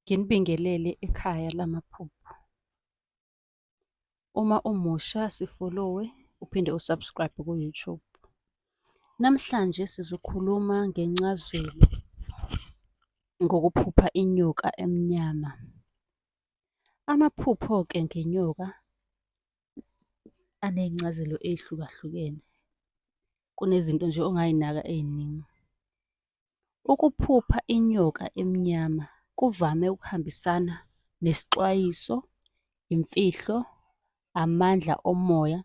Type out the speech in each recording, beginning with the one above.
Nginibingelele ekhaya lamaphupho. Uma umusha sifolowe uphinde u-subscribe ku-YouTube. Namhlanje sizokhuluma ngencazelo ngokuphupha inyoka emnyama. Amaphupho-ke ngenyoka aney'ncazelo ey'hlukahlukene, kunezinto nje ongay'naka ey'ningi. Ukuphupha inyoka emnyama kuvame ukuhambisana nesixwayiso, imfihlo, amandla omoya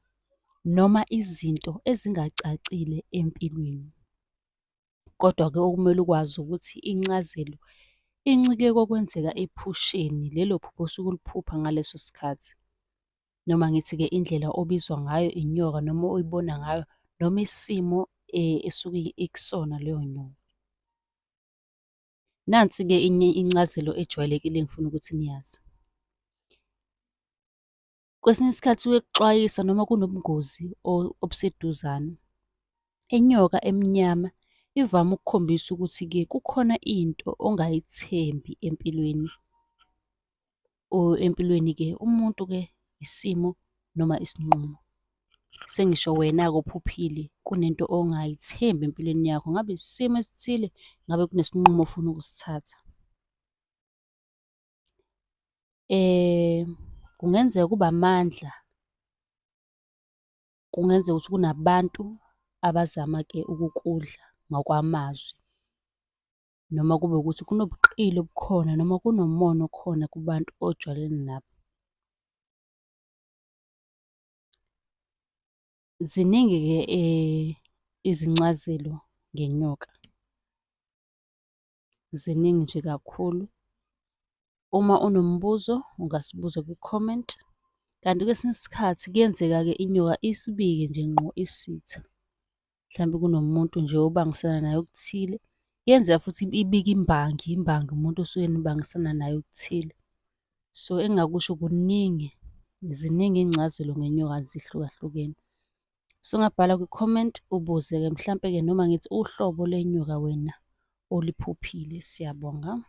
noma izinto ezingacacile empilweni. Kodwa-ke okumele ukwazi ukuthi incazelo incike kokwenzeka ephusheni, lelo phupho osuke uliphupha ngaleso sikhathi. Noma ngithi-ke indlela obizwa ngayo inyoka noma oyibona ngayo, noma isimo esuke ikusona leyo nyoka. Nansi-ke enye incazelo ejwayelekile engifuna ukuthi niyazi. Kwesinye isikhathi isuke ikuxwayisa noma kunobungozi obuseduzane. Inyoka emnyama ivame ukukhombisa ukuthi-ke kukhona into ongayithembi empilweni or empilweni-ke umuntu-ke, isimo noma isinqumo. Sengisho wena-ke ophuphile kunento ongayithembi empilweni yakho, ngabe isimo esithile, ngabe kunesinqumo ofuna ukusithatha. Kungenzeka kube amandla, kungenzeka ukuthi kunabantu abazama-ke ukukudla ngokwamazwi, noma kube ukuthi kunobuqili obukhona noma kunomona okhona kubantu ojwayelene nabo. Ziningi-ke izincazelo ngenyoka, ziningi nje kakhulu. Uma unombuzo ungasibuza kwi-comment, kanti kwesinye isikhathi kuyenzeka-ke inyoka isibike nje ngqo isitha, mhlampe kunomuntu nje obangisana naye okuthile. Kuyenzeka futhi ibike imbangi, imbangi umuntu osuke nibangisana naye okuthile. So, engingakusho kuningi, ziningi iy'ncazelo ngenyoka zihlukahlukene. Usungabhala kwi-comment ubuze-ke mhlampe-ke noma ngithi uhlobo lwenyoka wena oliphuphile. Siyabonga.